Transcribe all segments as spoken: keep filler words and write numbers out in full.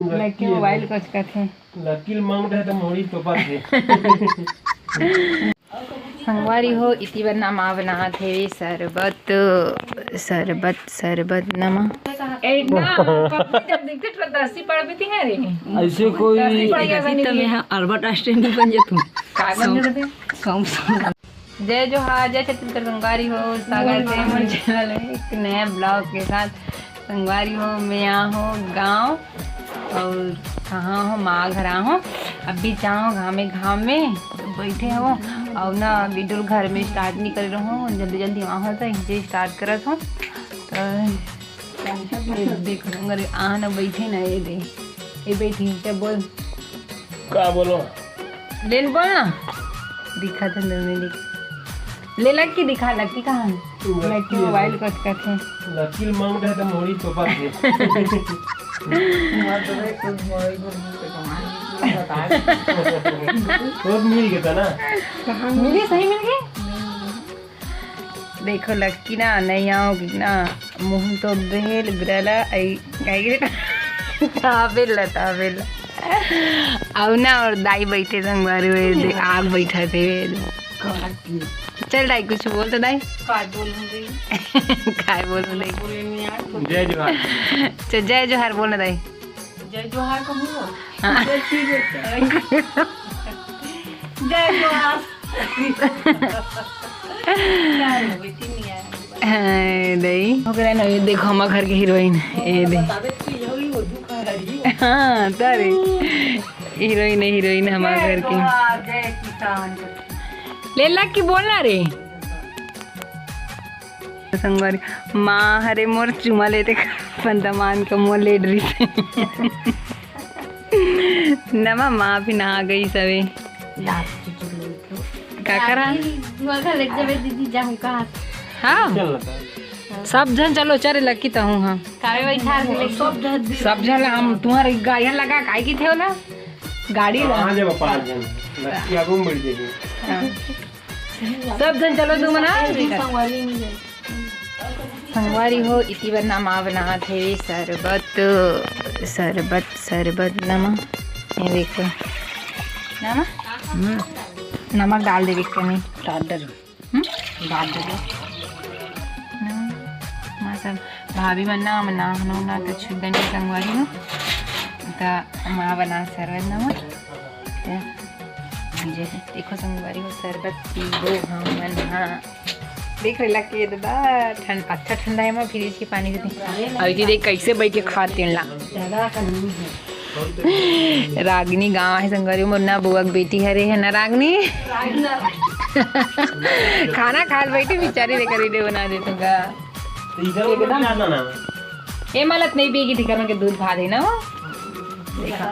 लड़की मोबाइल कचकत हे। लड़की ल मांग रहे त मोड़ी तो बात हे। संगवारी हो, इति बर ना माँ बनात हे शरबत, शरबत, शरबत ना माँ। ए, ना, पप्पा जब दिखते तो दसी पड़ भी थी है रे। ऐसे कोई दसी पड़ गया अभी तो बनी। मैं अल्बर्ट आइंस्टाइन नहीं बन जाता हूँ। काय बन जाते? कम से कम। जय जोहार, जय छत्तीसगढ़ संगवारी हो, स्वागत है मोर चैनल में एक नया ब्लॉग के साथ। संगवारी हो, मैं यहाँ हो गाँव और कहाँ हो, माँ घर हो। अभी जाओ घामे घामे तो बैठे हो और ना वीडियो घर में स्टार्ट नहीं कर रहा हूँ, जल्दी जल्दी वहाँ होता है, इनसे स्टार्ट करत हूँ। तो ये देखो, अगर आ ना बैठे ना, ये दे, ये बैठी, क्या बोल? का बोलो? लेन बोल ना। दिखा तो दो मिनट। ले लग की दिखा, लग की कहाँ है? लग की लग की मोबाइल है। कट कट है। लग की मांग रहे तो मोड़ी तो बात है। बहुत मिल गया था ना? मिली, सही मिल गई? देखो लक्की ना नहीं आओगी ना, मुंह तो बेल बिरला आई, आई रे। ताबेल ला, ताबेल ला। अब ना और दाई बैठे संगवारी हुए, दे-, आग बैठा थे। चल दाई, कुछ बोल तो दाई। काय बोलूं रे? काय बोलूं दाई? बोले नहीं यार। जय जोहार। चल, जय जोहार बोल ना दाई। जय जोहार कहूँ। हाँ। जय श्री जय। जय जोहार। क्या रे बेटी, नहीं आया। हाँ, दई। ओकरा ना, ये देखो, हमार घर के हीरोइन, ये दे। बता दे, तू यही वो दुख है, हरी। हाँ, तारे। हीरोइन है, हीरोइन हमार जय घर की। जोहार, जय किसान। ले ला की बोलना रे। संगवारी, माँ हरे मोर चुमा लेते अपन दमान का मोर लेड रही। नमा माँ भी नहा गई सवे। का करा? मोर घर ले जबे दीदी जाहूँ कहा। हाँ। चल ना तार। सब झन चलो, चल लक्की तहूँ हाँ। कावे बैठा के ले। सब झन ला हम तुम्हारे गायन लगा काहे की थे होला? गाड़ी ला। कहाँ जब पाँच झन? लक्की आगू में बैठ जाएगी। हाँ। सब झन चलो तुम ना। संगवारी हो, इति बर ना माँ बनात हे शरबत, शरबत, शरबत ना माँ। ये देखो। ना माँ? हम्म। नमक डाल दे बिकनी। डाल दे। हम्म? डाल दे। ना, माँ सब भाभी मन ना, मन ना, ना, ना, तो छुप गए संगवारी हो। तो माँ बना शरबत ना माँ। तो मुझे देखो संगवारी हो, शरबत पीबो हमन हाँ। देख रे लग के दादा, ठंड, अच्छा ठंडा है माँ, फ्रिज के पानी देते। अभी तो देख कैसे बैठ के खा तेन ला। रागनी गाँव है संगवारी, मोर ना बुआ के बेटी हरे है ना रागनी। खाना खाल बैठी बिचारी, देखा वीडियो बना दे तुमका। एकदम। ए मालत नहीं पिएगी, ठीक है, उनके दूध भात है ना वो। देखा।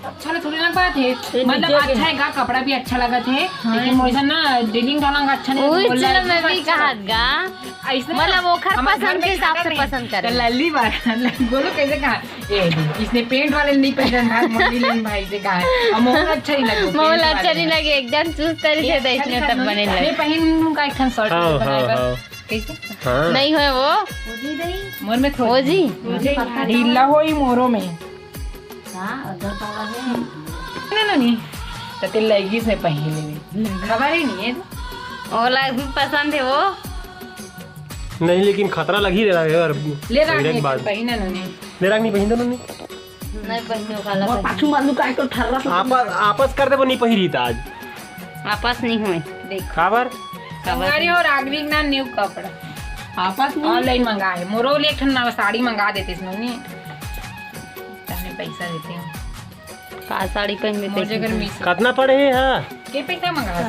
अच्छा ना, थोड़ी ना बात है, ये मतलब नीचे के अच्छा है का, कपड़ा भी अच्छा लगत है, हाँ। लेकिन मोर ना डीलिंग डालंग अच्छा नहीं, ओही बोल रहा चलो है, मैं भी अच्छा कहत गा। ऐसे मतलब ओखर हमारे घर पसंद में के हिसाब से खाना नहीं। पसंद करे। तो लल्ली बात, बोलो कैसे कहा? ए, इसने पेंट वाले नहीं पहना था, मम्मी लेन भाई से कहा है। अब मोहन अच्छा नहीं लगे, मोहन पेंट अच्छा वाले नहीं में। लगे, एकदम चुस्त तरीके ये से अच्छा इसने नहीं तब लगा। बने लगे। मैं पहन लूँ का एक ठन शर्ट हाँ, बनाए हाँ, बर। हाँ। कैसे? हाँ। नहीं होए वो। मोर में थोड़ी। हो जी। ढीला होई मोरो में। हाँ, अदर पावा है। नहीं, नहीं, नहीं। तो तेल लगी से पहले में। खबर ही नहीं है। ओला भी पसंद है वो। नहीं, लेकिन खतरा लग ही रहा है यार। ले रहा पहले के नहीं, बाद। पहने ना नहीं। ले रहा नहीं, पहन दो ना नहीं। नहीं पहनो काला वो पहनो। पाछू मालू का एक ठर्रा से आपस, आपस कर दे, वो नहीं पहिरी था आज। आपस नहीं हुए। देख। काबर? काबर? हमारी और आगरी ना न्यू कपड़ा। आपस नहीं। ऑनलाइन मंगा है। मोरो ले एक ठन ना साड़ी मंगा देते इसमें नहीं। तहने पैसा देते हैं। का साड़ी पहन लेते मोजे हैं? घर में से। कितना पड़े है हाँ? के पैसा मंगा था?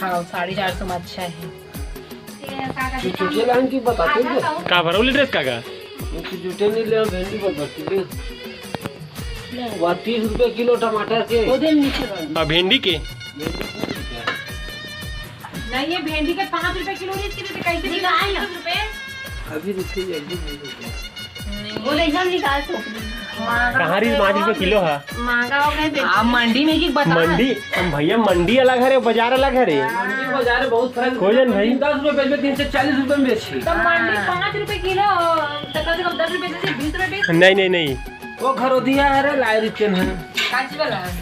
हाँ, साढ़े चार सौ में अच्छा है। ये चुटिया लाइन की बताते हैं। का भरौली ड्रेस का का? ये तो जूते नहीं ले, भेंडी पर भरती ले। वाह, तीस रुपए किलो टमाटर के। वो दे नीचे कर। अब भेंडी के? भेंडी तीस रुपया। नहीं, ये भेंडी के पाँच रुपए किलो, इसके लिए तो कैसे किलो? निकाल। तीस रुपए। अभी रुकिए, अभी नहीं रुकिए। वो एकदम निकाल तो। कहाँ रही पाँच रुपए किलो है? महंगा हो गए बेटा। आप मंडी में की बता। मंडी, हम भैया मंडी अलग है रे, बाजार अलग है रे। मंडी बाजार में बहुत फर्क है। कोई जन भाई। दस रुपए में तीन सौ चालीस रुपए में बेची। तो मंडी हाँ। पाँच रुपए किलो, तो कम से कम दस रुपए से बीस रुपए। नहीं, नहीं, नहीं। वो घरोधिया हरे लाए रिचन है। काची वाला है?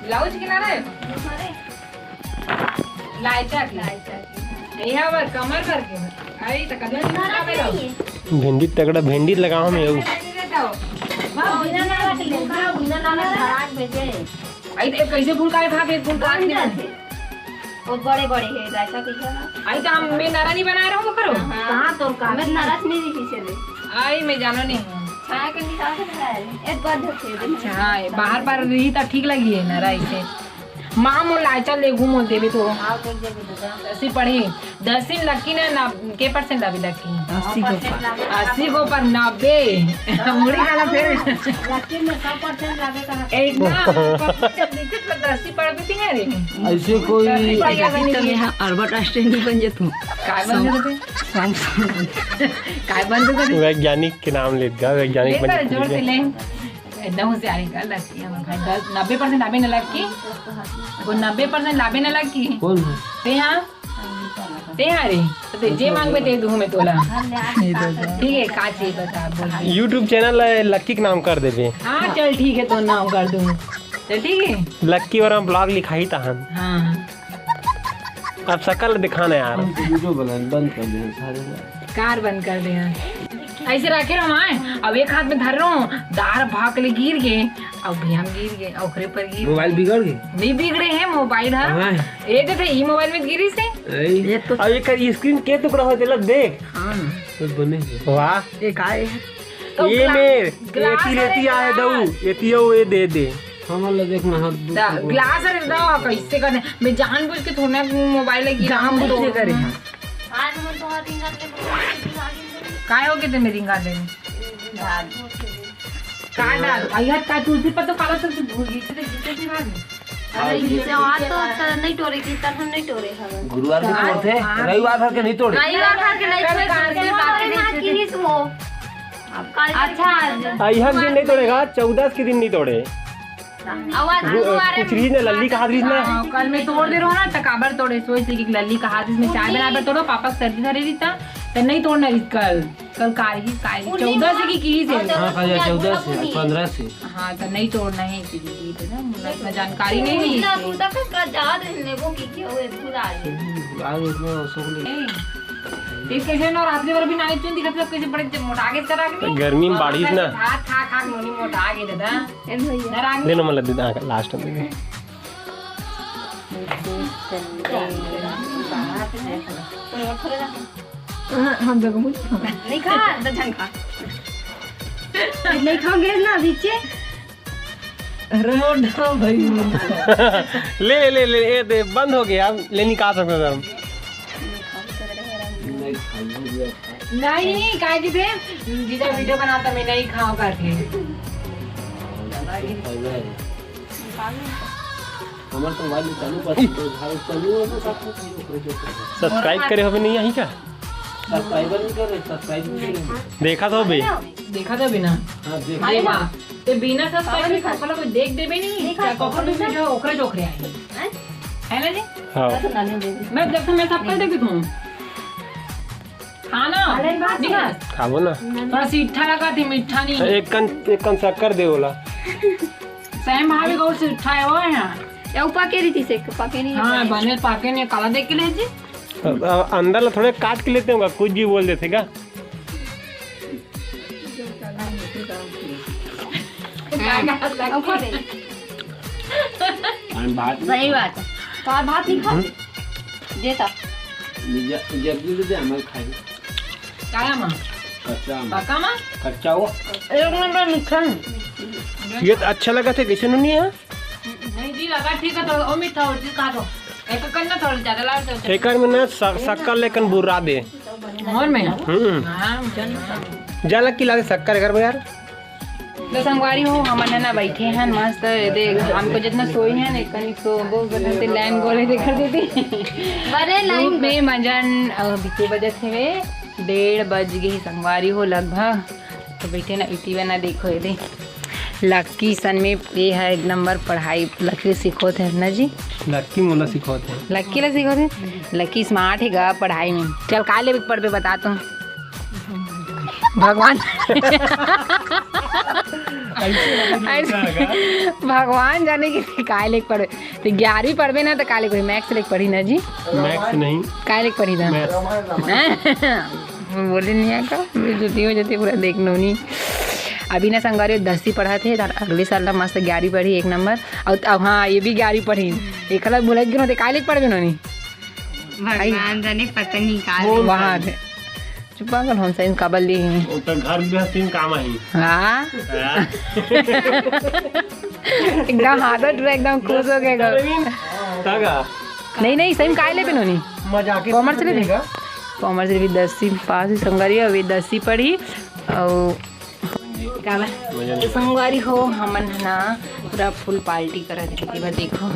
ब्लाउज के ना रे? लाइचा के। लाइचा के। ये हमार कमर भर के। आई त कदम ना रे। भिंडी तगड़ा, भिंडी लगाओ में। बिना ना रख ले, बिना ना रख, धड़ाक भेजे। आई त कैसे फूल काहे भाग एक फूल काट के? बहुत बड़े बड़े है, रायता कैसा है? आई तो हम, मैं नरा नहीं बनाए रहूं करो। हाँ। कहाँ तोर का? मैं नरा से नहीं दिखी से ले। आई मैं जानो नहीं हूँ। छाया के निकाल के खाया ले। एक बार धर के दे। अच्छा, हाँ, ये बाहर पर रही तो ठीक लगी है नरा इसे। माँ मोर लाइचा ले घूम देवे तो। हाँ, कर देवे तो जा। ऐसी पढ़ी। दस दिन लक्की ने ना, के परसेंट लावे लक्की? अस्सी को पर। अस्सी को पर नब्बे। मुड़ी वाला फिर। लक्की में सौ परसेंट लागे कहाँ? ए, ना, अस्सी पढ़ भी थी ना रे। ऐसे कोई अस्सी पढ़ गया तो नहीं। मैं अल्बर्ट आइंस्टाइन नहीं बन जाता हूँ। काय बन जाते? सैमसंग। काय बन जाते? वैज्ञानिक के नाम लेत गा, वैज्ञानिक बन जाते। जोर से ले। एकदम होशियारी कर लक्की है, हमारे भाई। दस, नब्बे परसेंट लावे न लक्की। वो नब्बे परसेंट लावे न लक्की। कौन है? ते हाँ। ते हाँ रे, तो ते जे मांगबे ते दूँ मैं तोला। ठीक है, का चाहिए बता, बोल दे। YouTube चैनल है, लक्की के नाम कर देबे। हाँ, चल ठीक है, तो नाम कर दूँ। चल ठीक है। लक्की और हम ब्लॉग लिखाई तहन। हाँ। अब शकल दिखाना यार। हम तो वीडियो बनाना बंद कर दे सारे। कार बंद कर दे। ऐसे रखे रहो माए, अब एक हाथ में धर रहो, दार भाग ले गिर गए, अब भी हम गिर गए, ओकरे पर गिर मोबाइल गए। बिगड़ गए? नहीं बिगड़े हैं मोबाइल, हाँ। कहाँ है? ये तो थे, ई मोबाइल में गिरी से। ऐ। ये तो अब एकर स्क्रीन के टुकड़ा हो, चला देख। हाँ। तो बने हैं। वाह। ये का है? तो ये ग्ला-, में, ग्लास एती रेती वाले आए ग्लास। दऊ, एतियो ये दे दे। हमन ल देख ना, हाथ दू दा-, ठो ग्लास अरे दा, कैसे करने? मैं जानबूझ के थोड़ा मोबाइल लगी जानबूझ के करे हैं। आज हमन तो हाथ रिंगा ले, काय हो गए ते मेरी रिंगा ले? का डाल? आई हाथ का तुलसी पत्ता काला तो भूल गई, तो जीते जी भाग। अरे, इसे आज तो त-, नहीं टोरे की, तब हम नहीं टोरे हवे। गुरुवार के हाँ, तोड़ते, हाँ। रविवार भर के नहीं तोड़े। रविवार भर के नहीं तोड़े, बाकी नहीं तोड़े। अच्छा, आज अइहक दिन नहीं तोड़ेगा, चौदस के दिन नहीं तोड़े। आवाज गुरु, गुरुवार कुछ रीज ने लल्ली कहा रीज ने। हाँ, कल मैं तोड़ दे रहा हूँ ना, त काबर तोड़े, सोच ली कि लल्ली कहा रीज में चाय बना बर तोड़ो, पापा के सर्दी धरे रही था, त नहीं तोड़ना रीज कल, कल का ही, का ही, चौदस की, की से। हाँ, कल चौदस से, आज पंद्रह से। हाँ, त नहीं तोड़ना है इसी दीदी, है ना, मतलब इतना जानकारी नहीं है इसकी। भुला, भुला, का याद है, लेबो की क्या हुए, भुला गए। भुला गए, इतना अशोक नहीं। ए, ये कैसे नवरात्रि वाला भी नाई चुन दिखत, कैसे बड़े मोटा के तरह के। गर्मी में बारिश ना। खा, खा, खा, नोनी मोटा गए दादा। ए भैया। ना रानी। देना मतलब दीदी, हाँ, लास्ट में दीदी। हाँ, हम जगह मुझे खाना। नहीं खा, तो झन खा। नहीं खाओगे ना, नीचे। अरे मोटा भाई। ले, ले, ले, ये दे, बंद हो गया, अब ले निकाल सकते हैं हम। नहीं, काय की थे? जीजा वीडियो बनाता, मैं नहीं खाऊं करके। हमारे तो मोबाइल चालू कर, चालू है, तो सब कुछ। सब्सक्राइब करे होबे नहीं यही का? सब्सक्राइबर नहीं कर रहे, सब्सक्राइब नहीं कर रहे। देखा तो बे। देखा तो बिना। हाँ, देख। अरे वाह, ते बिना सब्सक्राइब के कखनो कोई देख देबे नहीं। देखा, क्या कखनो भी जो ओकरे जोखरे आई। हैं? है ना जी? हाँ। मैं जब से मैं सबका देखी हूँ। खाना। अरे वाह। जी हाँ। खाबो ना। थोड़ा सा मीठा लगा थी, मीठा नहीं। एक कन, एक कन शक्कर दे बोला। सैम भाभी को मीठा है वो यहाँ। या ऊपर के रीति से, पाके नहीं हाँ, है। बने पाके नहीं, काला देख के ले जी। अब, अब अंदर ला थोड़े काट के लेते होगा, कुछ भी बोल देते का? हाँ, ऊपर दे। हम भात नहीं सही बात है। तो आप भात नहीं खाओ? हम्म। देता। जब, जब भी दे, हमारे खाए। काला माँ? कच्चा आम। पक्का माँ? कच्चा हो। एक नंबर मीठा है। ये तो अच्छा लगा था, कैसे नोनी है? नहीं जी, लगा ठीक है, थोड़ा और मीठा और जी खा दो। एक करना थोड़ा ज्यादा लाल तो। एकर में ना स-, शक्कर लेकिन बुर्रा दे। मोर में? हम्म। हाँ, जा लग की लागे शक्कर एकर में यार। तो संगवारी हो, हमन है ना बैठे हैं मस्त, ये देख, हमको जितना सोई है ना, कनी सो, वो बदन से लाइन गोले देखा देती। बड़े लाइन धूप में मजन, अ, बीते बजत हवे, डेढ़ बज गए संगवारी हो लगभग। तो बैठे ना, इटी बना देखो, ये दे। लक्की सन में ये है एक नंबर पढ़ाई, लक्की सिखोत है ना जी? लक्की मोला सिखोत है। लक्की ला सिखोत है? लक्की स्मार्ट है गा पढ़ाई में। चल, का लेवे के पढ़बे बता तो। भगवान। ऐसे लगे तो अरे, क्या होगा? भगवान जाने कि काय लेके पढ़े। तो ग्यारहवीं पढ़बे ना, तो काय लेके पढ़ी? मैथ्स लेके पढ़ी ना जी। मैथ्स नहीं। काय लेके पढ़ी था? मैथ्स। बोले नहीं आका, बेइज्जती हो जाती पूरा, देख नोनी। अभी ना संगवारी दसवीं पढ़त हे, अगले साल ना मस्त ग्यारहवीं पढ़ी, एक नंबर। और अब हाँ, ये भी ग्यारहवीं पढ़ी, एक अलग बोला कि काय लेके पढ़बे नोनी। भगवान जाने, पता नहीं का। वहाँ थे। चुप पागल, हम सही काबर ली ही। वो तो घर गृहस्थी में काम आई। हाँ। हाँ। एकदम हाथ उठ रहा, एकदम खुश हो गए एकदम। तगा। नहीं, नहीं, सही में काय लेबे नोनी? मजाक ही कॉमर्स लेबे? कॉमर्स भी दसवीं पास ही संगवारी, अभी दसवीं पढ़ी। और काबर? तो संगवारी हो, हमन ह ना पूरा फुल पार्टी करत हे। तेबर देखो,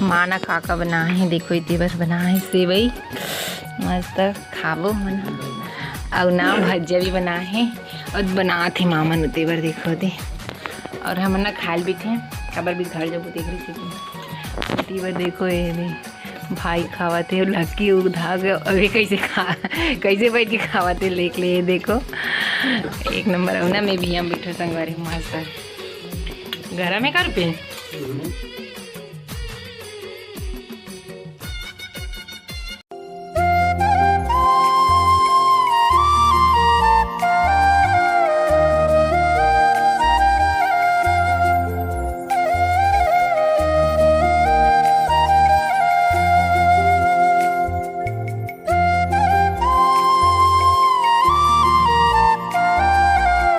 माँ ना का का बनाए हे, देखो, तेबर बनाए हे सेवई, मस्त खाबो मन। अउ ना भजिया भी बनाए हे, अउ बनात हे मामा नु, तेबर देखो दे। अउ हमन ना खाए ल बैठे, काबर भी घर जबो देख रही थी। तेबर देखो, ये दे। भाई खावत हे, लक्की उधा के अभी कैसे खा, कैसे बैठ के खावत हे, लेख ले, ये देखो, एक नंबर। अउ ना मैं भी यहाँ बैठो संगवारी, मस्त गरम हे का रुपये?